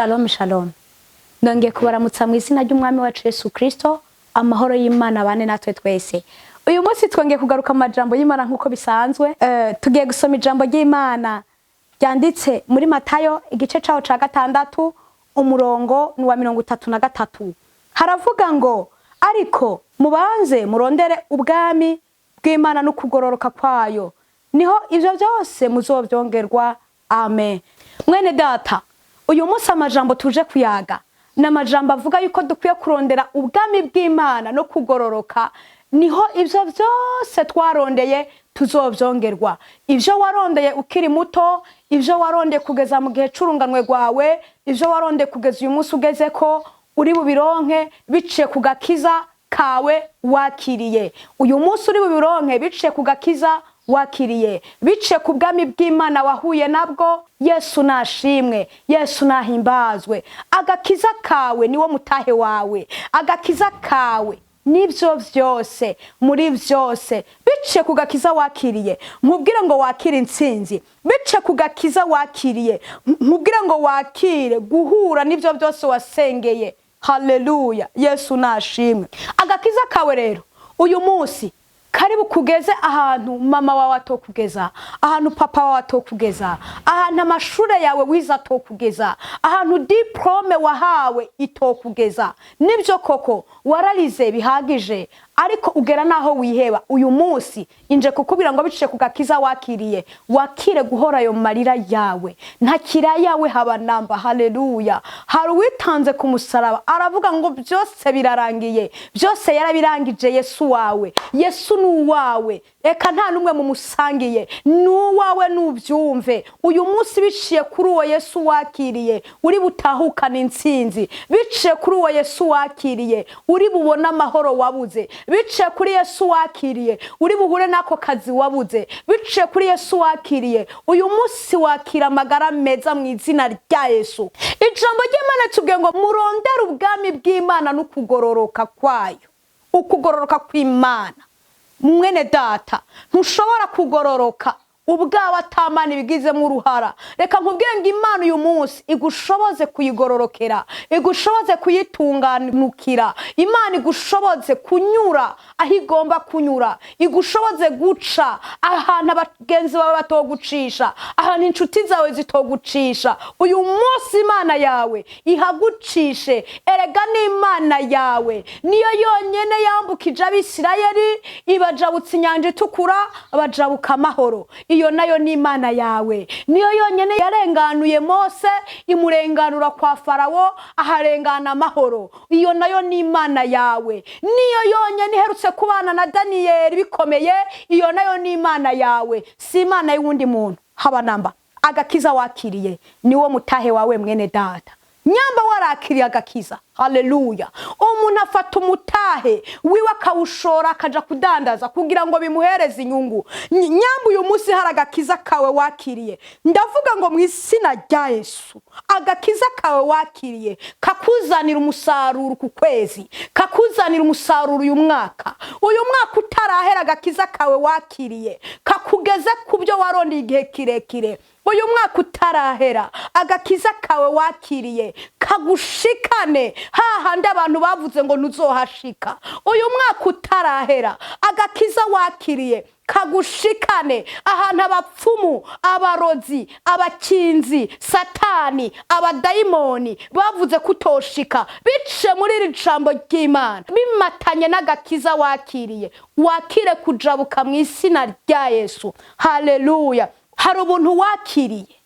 Shalom shalom. Ndongeye kubaramutsa mu izina ry'Umwami wacu Yesu Kristo. Amahoro y'Imana bane natwe twese. Uyu munsi twongeye kugaruka mu majambo y'Imana nk'uko bisanzwe. Tugiye gusoma ijambo ry'Imana ryanditse muri Matayo, igice caho ca 6, umurongo ni wa 33. Haravuga ngo: "Ariko mubanze murondere ubwami bw'Imana no kugororoka kwayo, niho ivyo byose muzovyongerwa." Amen. Mwene data, uyu munsi amajambo tuje kuyaga ni amajambo avuga yuko dukwiye kurondera ubwami bw'Imana no kugororoka, niho ivyo byose twarondeye tuzovyongerwa. Ivyo warondeye ukiri muto, ivyo warondeye kugeza mu gihe c'urunganwe rwawe, ivyo warondeye kugeza uyu munsi ugeze ko uri bubironke biciye ku gakiza kawe wakiriye uyu munsi, uri bubironke biciye ku gakiza wakiriye, biciye ku bwami bw'Imana wahuye nabwo. Yesu nashimwe, Yesu nahimbazwe. Agakiza kawe niwo mutahe wawe. Agakiza kawe nibyo byose muri byose. Biciye ku gakiza wakiriye, nkubwire ngo wakire intsinzi. Biciye ku gakiza wakiriye, nkubwire ngo wakire guhura n'ibyo byose wasengeye. Haleluya, Yesu nashimwe. Agakiza kawe rero uyu munsi karibu kugeze ahantu mama wawe atokugeza, ahantu papa wawe atokugeza, ahantu amashure yawe wize atokugeza, ahantu diplôme wahawe itokugeza. Nibyo koko wararize bihagije, ariko ugera naho wiheba. Uyu munsi inje kukubwira ngo biciye ku gakiza wakiriye, wakire guhora ayo marira yawe, ntakira yawe haba namba. Haleluya! Hari uwitanze ku musaraba, aravuga ngo byose birarangiye. Byose yarabirangije. Yesu wawe, Yesu ni uwawe, eka nta n'umwe mumusangiye, ni uwawe. Nubyumve uyu munsi, biciye kuri uwo Yesu wakiriye, uri butahukane intsinzi. Biciye kuri uwo Yesu wakiriye, uri bubone amahoro wabuze. Biciye kuri Yesu wakiriye, uri buhure n'ako kazi wabuze. Biciye kuri Yesu wakiriye uyu munsi, wakira amagara meza mu izina rya Yesu. Ijambo ry'Imana tubwiye ngo murondere ubwami bw'Imana n'ukugororoka kwayo, ukugororoka kw'Imana. Mwene data, ntushobora kugororoka ubwawe atamana ibigizemo uruhara. Reka nkubwire ngo Imana uyu munsi igushoboze kuyigororokera, igushoboze kuyitunganukira. Imana igushoboze kunyura aho igomba kunyura, igushoboze guca ahantu abagenzi bawe batogucisha, ahantu inshuti zawe zitogucisha. Uyu munsi Imana yawe ihagucishe. Erega n'Imana yawe niyo yonyene yambukije Abisirayeli, ibajabutsa Inyanja Itukura, bajabuka amahoro. Iyo nayo ni Imana yawe. Niyo yonyine yarenganuye Mose, imurenganura kwa Farawo, aharengana amahoro. Iyo nayo ni Imana yawe. Niyo yonyine iherutse kubana na Daniyeli bikomeye. Iyo nayo ni Imana yawe, si Imana y'uwundi muntu haba namba. Agakiza wakiriye niwo mutahe wawe. Mwene data, nyamba warakiriye agakiza, haleluya! Umuntu afata umutahe wiwe akawushora, akaja kudandaza kugira ngo bimuhereze inyungu. Nyamba uyu munsi hari agakiza kawe wakiriye, ndavuga ngo mu izina rya Yesu, agakiza kawe wakiriye kakuzanira umusaruro ku kwezi, kakuzanira umusaruro uyu mwaka. Uyu mwaka utarahera, agakiza kawe wakiriye kakugeze ku byo warondeye igihe kirekire. Uyu mwaka utarahera, agakiza kawe wakiriye kagushikane hahandi abantu bavuze ngo ntuzohashika. Uyu mwaka utarahera, agakiza wakiriye kagushikane ahantu abapfumu, abarozi, abakinzi, Satani, abadayimoni bavuze ko utoshika. Bice muri iri jambo ry'Imana bimatanye n'agakiza wakiriye, wakire kujabuka mu izina rya Yesu. Haleluya! Hari ubuntu wakiriye.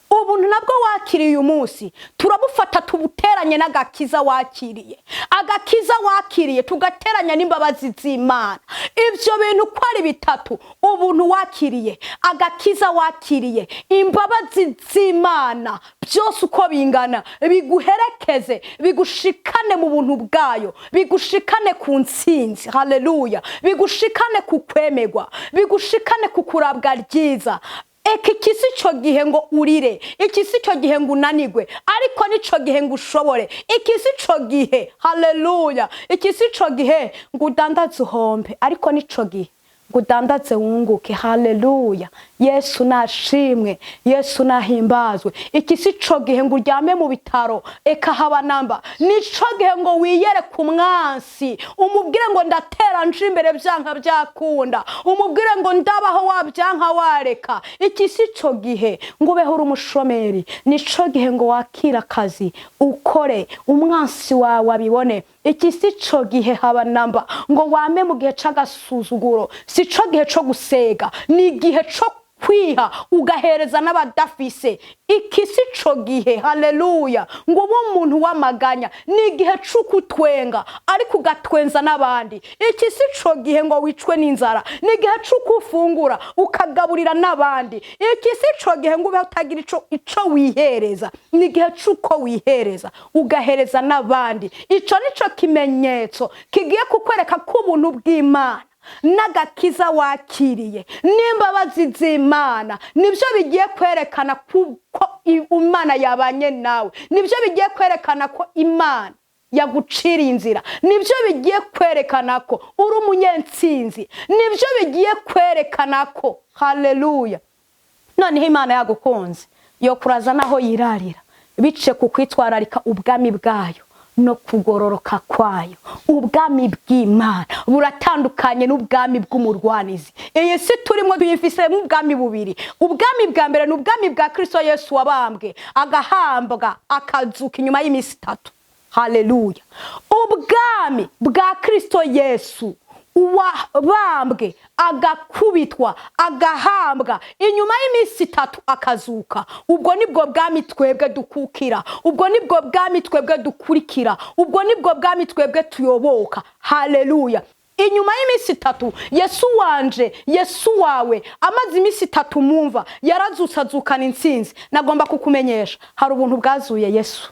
Ubuntu nabwo wakiriye uyu munsi turabufata, tubuteranye n'agakiza wakiriye. Agakiza wakiriye tugateranya n'imbabazi z'Imana. Ibyo bintu uko ari bitatu, ubuntu wakiriye, agakiza wakiriye, imbabazi z'Imana, byose uko bingana biguherekeze, bigushikane mu buntu bwayo, bigushikane ku ntsinzi. Haleluya! Bigushikane ku kwemegwa, bigushikane ku kurabwa ryiza. Eka iki si cyo gihe ngo urire, iki si cyo gihe ngo unanigwe, ariko nico gihe ngo ushobore. Iki si cyo gihe, haleluya, iki si cyo gihe ngo udandaze uhombe, ariko nico gihe ngo udandaze wunguke. Haleluya! Yesu nashimwe, Yesu nahimbazwe. Iki si co gihe ngo uryame mu bitaro, eka haba namba. Nico gihe ngo wiyere ku mwansi, umubwire ngo ndatera nje imbere byanka byakunda, umubwire ngo ndabaho wabyanka wareka. Iki si co gihe ngo ubeho uri umushomeri, nico gihe ngo wakire akazi ukore, umwansi wawe abibone. Iki si co gihe haba namba ngo wame mu gihe c'agasuzuguro, si co gihe co gusega, ni igihe co kwiha ugahereza n'abadafise. Iki si co gihe, haleluya, ngo ube umuntu w'amaganya, ni igihe c'ukutwenga ariko ugatwenza n'abandi. Iki si co gihe ngo wicwe n'inzara, ni igihe c'ukufungura ukagaburira n'abandi. Iki si co gihe ngo ube utagira ico wihereza, ni igihe c'uko wihereza ugahereza n'abandi. Ico nico kimenyetso kigiye kukwereka ko ubuntu bw'Imana n'agakiza wakiriye n'imbabazi z'Imana nibyo bigiye kwerekana ko Imana yabanye nawe, nibyo bigiye kwerekana ko Imana yaguciriye inzira, nibyo bigiye kwerekana ko uri umunyentsinzi, nibyo bigiye kwerekana ko, haleluya, noneho Imana yagukunze yo kuraza naho yirarira bice ku kwitwararika ubwami bwayo no kugororoka kwayo. Ubwami bw'Imana buratandukanye n'ubwami bw'umurwanizi. Iyi si turimo tuyifisemo ubwami bubiri. Ubwami bwa mbere ni ubwami bwa Kristo Yesu wabambwe, agahambwa, akazuka inyuma y'iminsi 3. Haleluya. Ubwami bwa Kristo Yesu wabambwe, agakubitwa, agahambwa, inyuma y'iminsi 3 akazuka. Ubwo nibwo bwami twebwe dukukira, ubwo nibwo bwami twebwe dukurikira, ubwo nibwo bwami twebwe tuyoboka. Haleluya. Inyuma y'iminsi 3 Yesu wanje, Yesu wawe amaze iminsi 3 mumva yarazutse, azukana intsinzi. Nagomba kukumenyesha hari ubuntu bwazuye Yesu,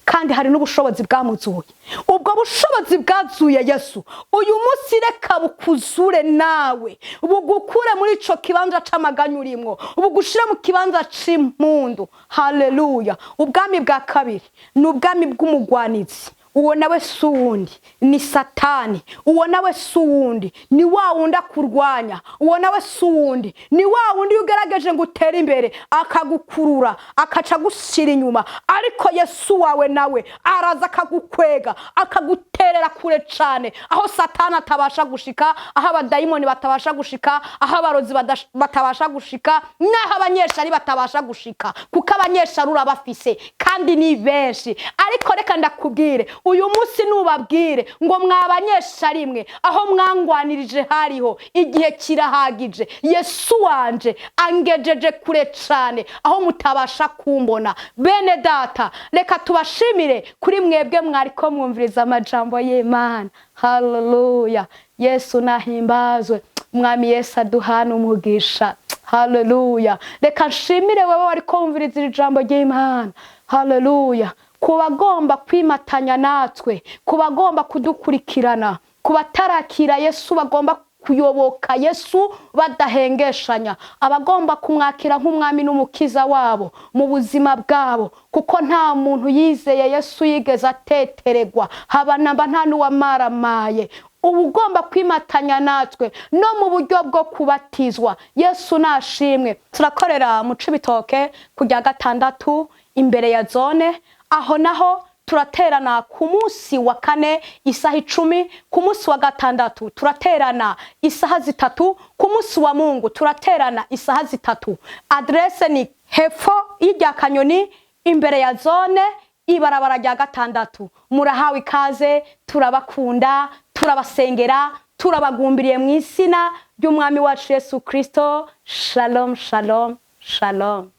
kandi hari n'ubushobozi bwamuzuye. Ubwo bushobozi bwazuye Yesu uyu munsi reka bukuzure nawe, bugukure muri ico kibanza c'amaganya urimwo, bugushire mu kibanza c'impundu. Haleluya. Ubwami bwa kabiri ni ubwami bw'umugwanizi. Uwo nawe si uwundi, ni Satani. Uwo nawe si uwundi, ni wa wundi akurwanya. Uwo nawe si uwundi, ni wa wundi iyo ugerageje ngo utere imbere akagukurura, akaca agushyira inyuma. Ariko Yesu wawe nawe araza akagukwega, akaguterera kure cane, aho Satani atabasha gushika, aho abadayimoni batabasha gushika, aho abarozi batabasha gushika, n'aho abanyeshari batabasha gushika, kuko abanyeshari urabafise kandi ni benshi. Ariko reka ndakubwire uyu munsi, nubabwire ngo mwabanyeshari mwe, aho mwangwanirije hariho igihe kirahagije. Yesu wanje angejeje kure cane aho mutabasha kumbona. Bene data, reka tubashimire kuri mwebwe mwariko mwumviriza amajambo y'Imana. Haleluya. Yesu nahimbazwe. Umwami Yesu aduhana umugisha. Haleluya. Reka nshimire wewe wariko wumviriza iri jambo ry'Imana. Haleluya. Ku bagomba kwimatanya natwe, ku bagomba kudukurikirana, ku batarakira Yesu bagomba kuyoboka Yesu badahengeshanya, abagomba kumwakira nk'umwami n'umukiza wabo mu buzima bwabo, kuko nta muntu yizeye Yesu yigeze ateteregwa, haba namba nta n'uwamaramaye. Uba ugomba kwimatanya natwe no mu buryo bwo kubatizwa. Yesu nashimwe. Turakorera mu Cibitoke ku rya gatandatu imbere ya zone. Aho naho turaterana ku munsi wa kane isaha 10, ku munsi wa gatandatu turaterana isaha 3, ku munsi wa Mungu turaterana isaha 3. Adresse ni hepfo y'irya Kanyoni imbere ya zone, ibarabara rya gatandatu. Murahawe ikaze, turabakunda, turabasengera, turabagumbiriye mu izina ry'Umwami wacu Yesu Kristo. Shalom, shalom, shalom.